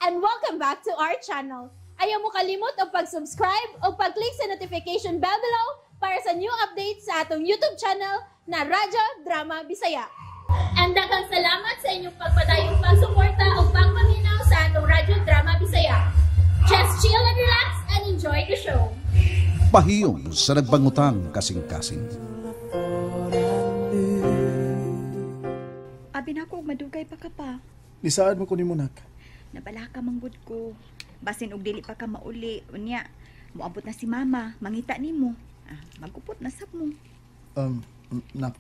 And welcome back to our channel. Ayaw mo kalimot og pag-subscribe o pag-click sa notification bell below para sa new updates sa atong YouTube channel na Radyo Drama Bisaya. And daghang salamat sa inyong pagpadayong pagsuporta o pagpaminaw sa atong Radyo Drama Bisaya. Just chill and relax and enjoy the show. Pahiyom sa nagbangutang kasing-kasing. Abi na ko og madugay pa ka pa. Nisaad mo ko nimo, nak. Nabala ka manggod ko. Basin og dili pa ka mauli. Unya, moabot na si mama, mangita nimo. Ah, magupot na sab mo. Nak.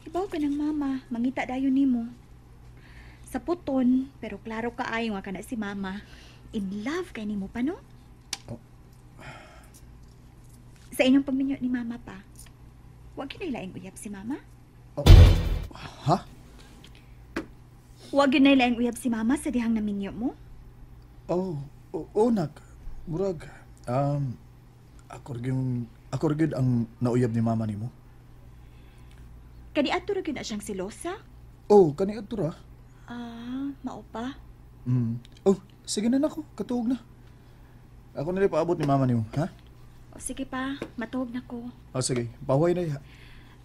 Ibaw ka ng mama, mangita dayon nimo. Sa puton, pero klaro ka ayo nga kana si mama. In love kay nimo pa, no? Oh. Sa inyong pagminyo ni mama pa. Wa gyud laing uyab si mama? Oh. Ha? Wa gyud laing uyab si mama sa dihang naminyo mo? Oh, oh, nak. Murag ako gyud ang nauyab ni mama nimo. Kani adto ra gyud na siyang silosa? Oh, kani adto ra. Ah, mao pa. Oh, sige na nako, katuog na. Ako na rin paabot ni mama nimo, ha? O sige pa, matuog na ko. Oh, sige, pahuway na.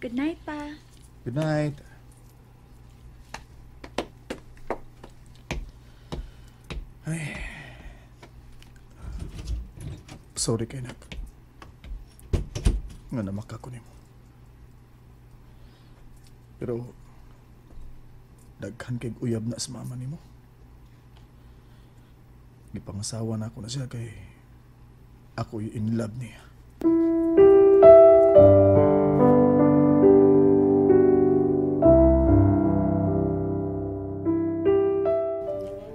Good night pa. Good night. Ay. Sorry kay nak. Nga namaka ko nimo. Pero daghan kay uyab na sa mama nimo. Gipangasawa na ako na siya kay ako in love niya.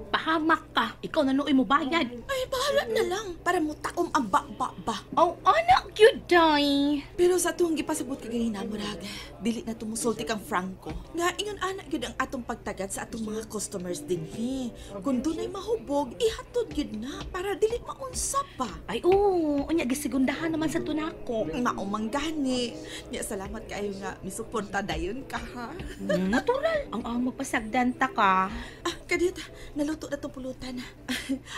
Pahamak ka. Ikaw na nooy mo bayad. Ay, bahala na lang. Para mutakom ang ba-ba-ba. Oh, anak, yun, day. Pero sa itong gipasabot ka ganina, murag, dili na tumusulti kang Franco. Nga, ingon anak yun ang atong pagtagad sa atong mga customers din, he. Kung dunay mahubog, ihatod yun na para dili maunsa pa. Ay, oo. Unya, gisigundahan naman sa tunako. Maumang gani. Nya, salamat kayo nga. Misuporta dayon ka, ha? Natural. Ang amo pasagdanta ka. Ah, kadiyot, naluto na itong pulutan.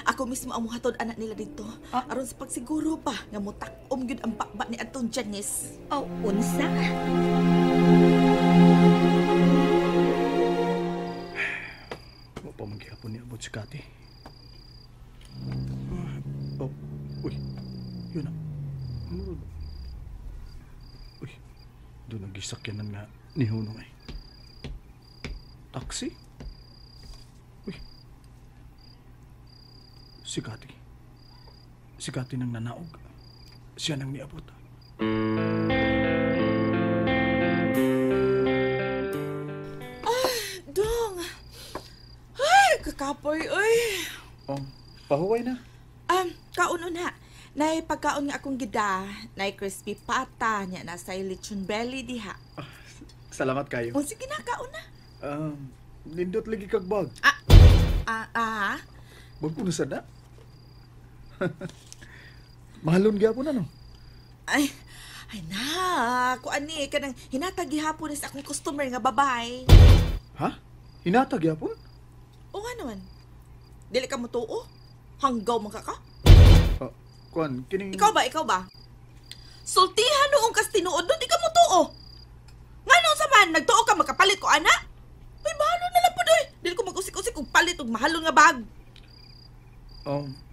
Ako mismo ang muhatod anak nila dito. Ah. Aron sa pagsiguro pa nga mutak-om gyud ang bakba ni atong Janice. Oh, unsa? Wa pa man gihapon ni abot si Kati. Oh, uy. Yun na. Uy, doon ang gisakyanan nga ni Hunong ay. Taxi? Uy. Si Kati. Si Kati nang nanaog. Siya nang niabot. Ah, dong. Ay, kakapoy, oy. Oh, pahuway na. Kauno na. Nay pagkaon nga akong gida. Nay crispy pata niya na sa lechon belly diha. Ah, salamat kayo. O sige na, kaon na. Nindot lagi kag bag. Ah. Bag ko na sada. Mahalon gyapon na, no? Ay, ay na. Kuan ni kanang hinatag gihapon sa akong customer nga babay. Ha? Hinatag gihapon? O nga naman. Dili ka motuo? Hanggaw man ka ka? Kuan, kining... Ikaw ba? Sultihan noong kas tinuod nun, di ka motuo. Nga noon sa man, nagtuo ka makapalit ko, ana? Ay, mahalon na lang po doy. Dili ko mag-usik-usik og palit og mahalon nga bag.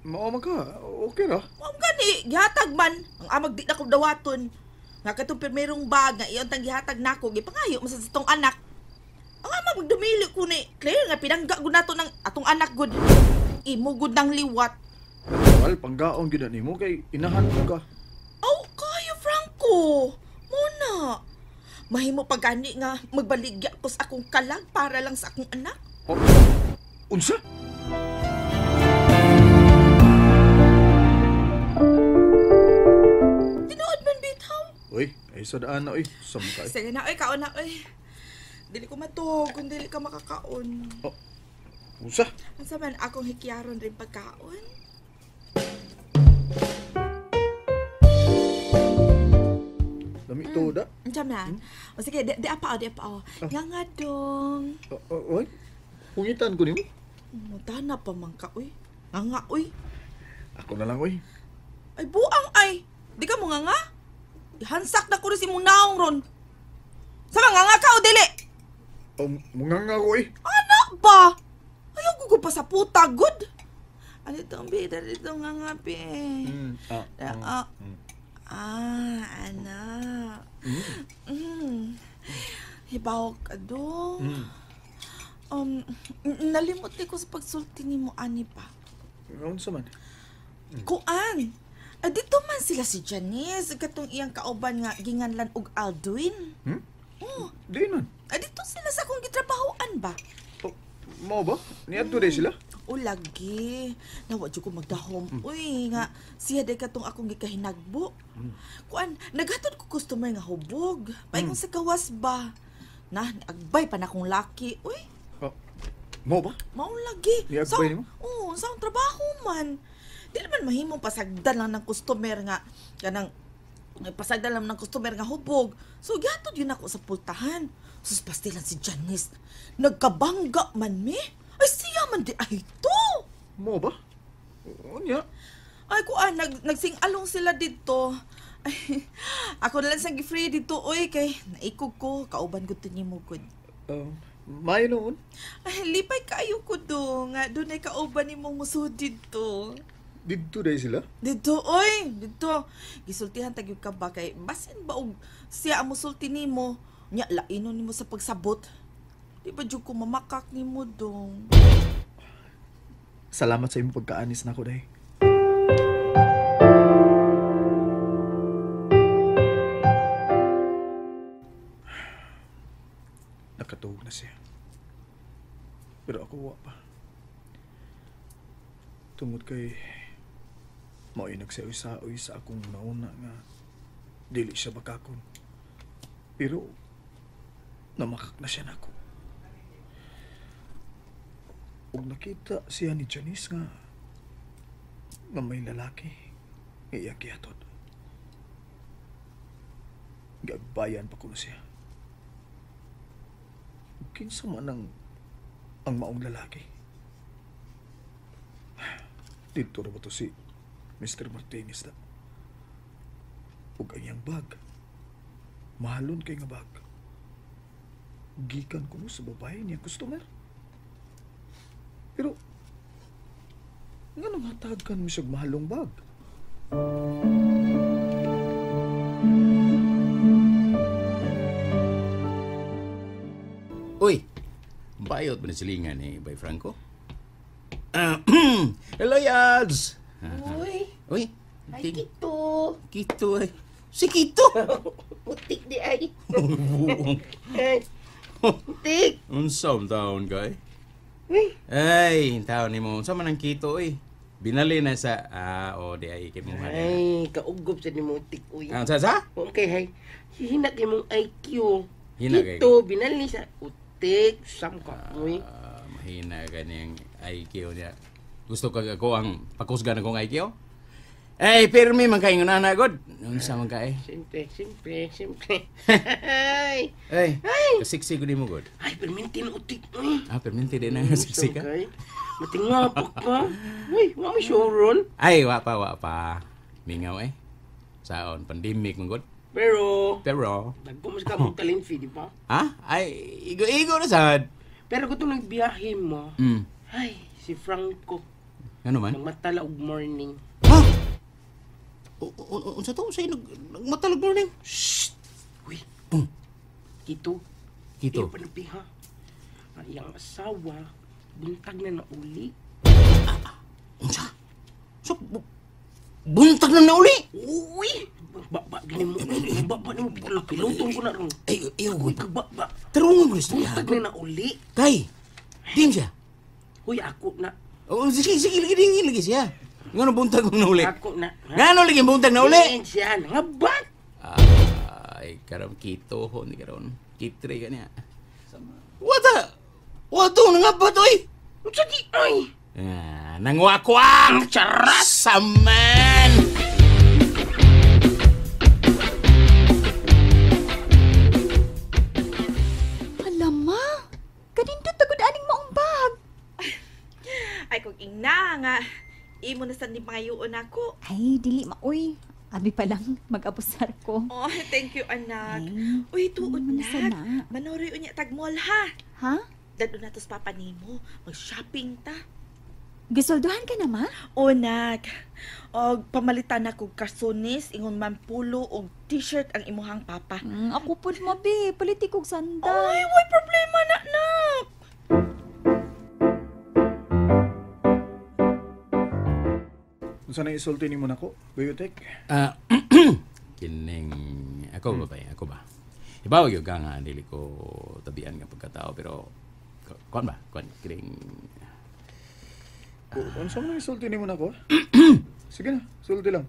Mao man ka. Okay ra. Mao gani, gihatag man. Ang amag di na ko dawaton. Nga katong pirmerong bag nga iyon tang gihatag nako, gipangayo man sa tong anak. Ang amag magdumili ko ni Claire nga pinangga gud nato ng atong anak gud. Imo gud nang liwat. Wal panggaon gid nimo kay inahan ko ka. Aw, kayo Franco. Muna. Mahimo pa gani nga magbaligya ko sa akong kalag para lang sa akong anak. Oh, unsa? Tinuod man bitaw. Uy, ay sa daan na oy, sa mukha. Sige na oy, kaon na oy. Dili ko matug kung dili ka makakaon. Oh, unsa? Unsa man akong hikyaron rin pagkaon? Lami to da. Unsa man? O sige, di apa o, di apa o. Nga nga dong. Oy, pungitan ko nimo. Mutana pa man ka oy. Nga nga, uy. Ako na lang, uy. Ay, buang ay. Di ka mo nga nga? Ihansak na ko rin si mong naong ron. Sama nga nga ka o dili? Oh, mga nga ko, uy. Anak ba? Ayaw ko pa sa puta, good. Ano itong bida dito nga nga, pe? Anak. Hibaw ka do. Nalimot ko sa pagsulti ni mo, ani pa. Unsa man? Kuan. Dito man sila si Janice, katong iyang kauban nga ginganlan og Aldwin. Oh. Di man. Dito sila sa akong gitrabahoan ba? Oh, mao ba? Niadto day sila? O lagi. Nawa jud ko magdahom. Uy, nga siya day katong akong gikahinagbo. Kuan, naghatod ko customer nga hubog. Paingon sa gawas ba? Na, agbay pa na akong laki. Uy. Oh, mao ba? Mao lagi. Niagbay nimo? Oo, sa akong trabaho man. Di naman mahimong pasagdan lang ng customer nga kanang pasagdan lang ng customer nga hubog. So gihatod yun ako sa pultahan. Sus, pastilan si Janice. Nagkabangga man mi. Ay siya man di ay to. Mo ba? Unya. Ay kuan, nagsingalong sila dito. Ay, ako na lang sang gi-free dito oy kay naikog ko, kauban gud to nimo gud. Maayo noon. Ay, lipay kaayo ko do nga dunay kauban nimong musud dito. Dito day sila? Dito, oy, dito. Gisultihan tag ka ba kay basin ba og siya ang musulti nimo? Nya lainon nimo sa pagsabot. Di ba jud ko mamakak nimo dong? Salamat sa imong pagkaanis nako day. Nakatuog na siya. Pero ako wa pa. Tungod kay mao'y nagsaoy-saoy sa akong nauna nga dili siya bakakon. Pero namakak na siya nako. Ug nakita siya ni Janice nga may lalaki nga iya gihatod. Giagbayan pa kuno siya. Kinsa man ang maong lalaki? Dito ra ba to si Mr. Martinez na? Ug ang iyang bag, mahalon kay nga bag. Gikan kuno sa babae niya customer. Pero, nganong hatagan mo siyang mahalong bag? Uy, bayot ba na silingan ni Bay Franco? Hello, Yads! Uy! Uy! Ay, Kito! Kito ay. Si Kito! Putik di ay. Putik! Unsa ang taon ka eh? Uy! Ay, taon ni mo. Unsa man ang Kito eh? Binali na sa... O di ay ikimuha na. Ay, kaugob sa ni mo tik uy. Unsa sa? Okay, hay. Hina kay mong IQ. Hina kay Kito, binali sa utik. Sam ka, uy. Mahina ka niyang IQ niya. Gusto ka ako ang pakusgan akong IQ? Ay, pirmi man kayo nga na, god. Unsa man ka eh? Siyempre, siyempre, siyempre. Ay, kasiksi ko di mo, god. Ay, perminti na utik, uy. Ah, perminti din na kasiksi ka? Matingapok ka. Uy, wa may showroom. Ay, wa pa, wa pa. Mingaw eh. Saon, pandemic man, god. Pero, nagkumas ka mong talinfi, di ba? Ha? Ay, igo-igo na sad. Pero kung itong nagbiyahe mo, ay, si Franco. Ano man? Nagmatala og morning. Ha? Unsa to? Sa'yo nagmatala og morning? Shhh! Uy! Kito. Kito? Iyo panapi, ha? Ang iyang asawa, buntag na nauli. Unsa? So, buntag na nauli? Uy! Baba, gini mo. Baba ni mo. Pilutong ko na ron. Ay, iyo. Uy, kababa. Tarungan ko na siya. Buntag na nauli. Kay, dim siya. Uy, ako na. Oh, sige, sige, lagi, lagi siya. Nga no buntag na uli? Ako na. Nga no lagi buntag na uli? Diin siya, nangabat! Ay, karon kito ho ni karon. Kitre ka niya. Wata! Wato, nangabat, oy! Unsa di, oy! Ah, nangwakwak! Charas! Saman! Alam ma, ganindot tagod aning maong bag. Ay, kung ingna nga, Imo na sad ni pangayoon ako. Ay, dili maoy. Abi pa lang, mag-abusar ko. Oh, thank you, anak. Ay, Uy, tuod ano sa nak. na? Manoroy unya tag mall ha. Ha? Dadto na tos papa nimo, mag-shopping ta. Gisoldohan ka na, ma? O nak. Og pamalitan ako karsones, ingon man pulo og t-shirt ang imuhang papa. Ako pud mo, be. Palit kog sandal. Ay, way problema na, nak. Unsa na isulti nimo nako, Biotech? Kining ako ba ba? Ako ba? Ibaw gyud ka nga dili ko tabian nga pagkatao pero kuan ba? Kuan kining Unsa man isulti nimo nako? Sige na, sulti lang.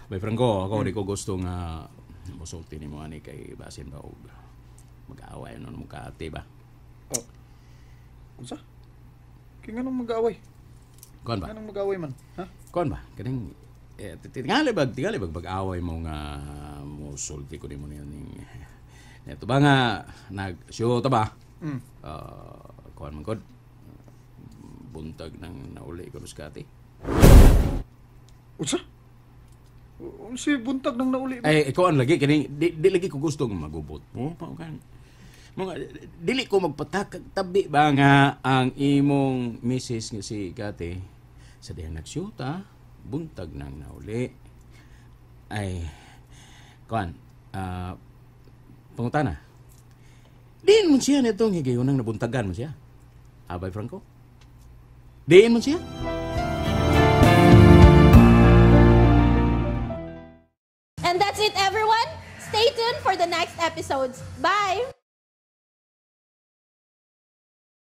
Bay Franco, ako di ko gusto nga mosulti nimo ani kay basin ba og mag-away nun mo kaati ba? Oh. Unsa? Kay nganong mag-away? Kuan ba? Nganong mag-away man, ha? Kuan ba? Kining tingali bag mag-away mo nga mosulti ko nimo ning neto ba nga nag-show ta ba? Kuan man gud. Buntag nang nauli ko sa kati. Unsa? Unsa buntag nang nauli? Ay, ikaw ang lagi kining di lagi ko gustong magubot mo. Mga dili ko magpatakag tabi ba nga ang imong misis nga si Kati sa dihang nagsyuta, buntag nang nauli. Ay, kuan, pangutana. Diin mo siya nitong higayunang nabuntagan mo siya. Abay Franco? Diin mo siya? And that's it, everyone. Stay tuned for the next episodes. Bye!